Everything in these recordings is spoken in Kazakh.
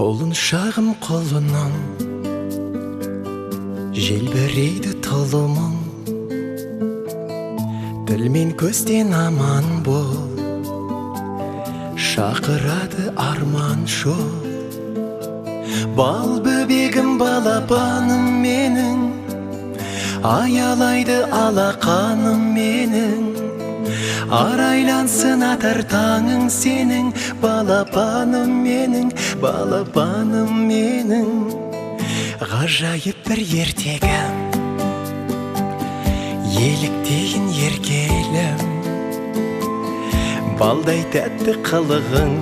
Құлыншағым құлыным, желбірейді тұлымың, тіл мен көзден аман бол, шақырады арман жол. Бал бөбегім, балапаным менің, аялайды алақаным менің. Арайлансын атар таңың сенің, балапаным менің, балапаным менің. Ғажайып бір ертегім, еліктейін еркелім, балдай тәтті қылығың,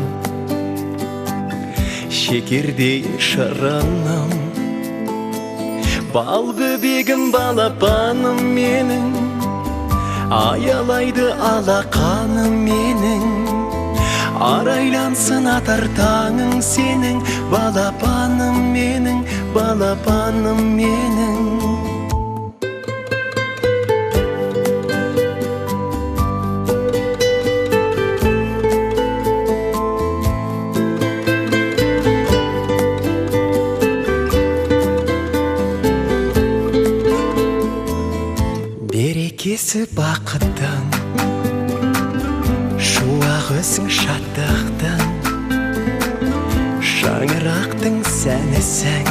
шекердей шырыным. Бал бөбегім, балапаным менің, аялайды алақаным менің. Арайлансын атар таңың сенің, балапаным менің, балапаным менің. Берекесі бақыттың, шуақ өзің шаттықтың, шаңырақтың сәнісің,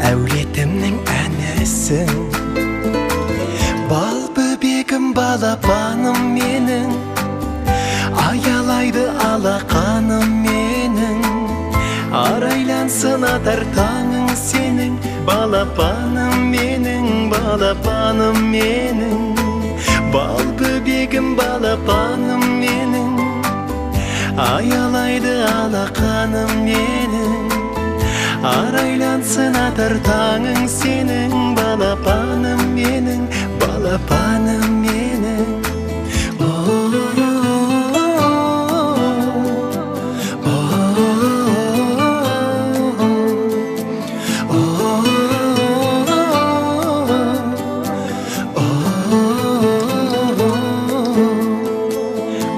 әулетімнің әнісің. Бал бөбегім, балапаным менің, аялайды алақаным менің. Арайлансын атар таңың сенің, балапаным менің, балапаным менің. Бал бөбегім, балапаным менің, аялайды алақаным менің. Арайлансын атар таңың сенің, балапаным менің, балапаным менің.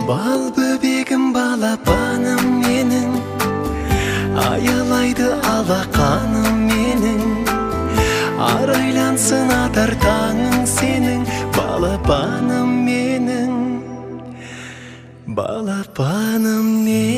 Бал бөбегім, балапаным менің, аялайды алақаным менің. Арайлансын атар таңың сенің, балапаным менің, балапаным менің.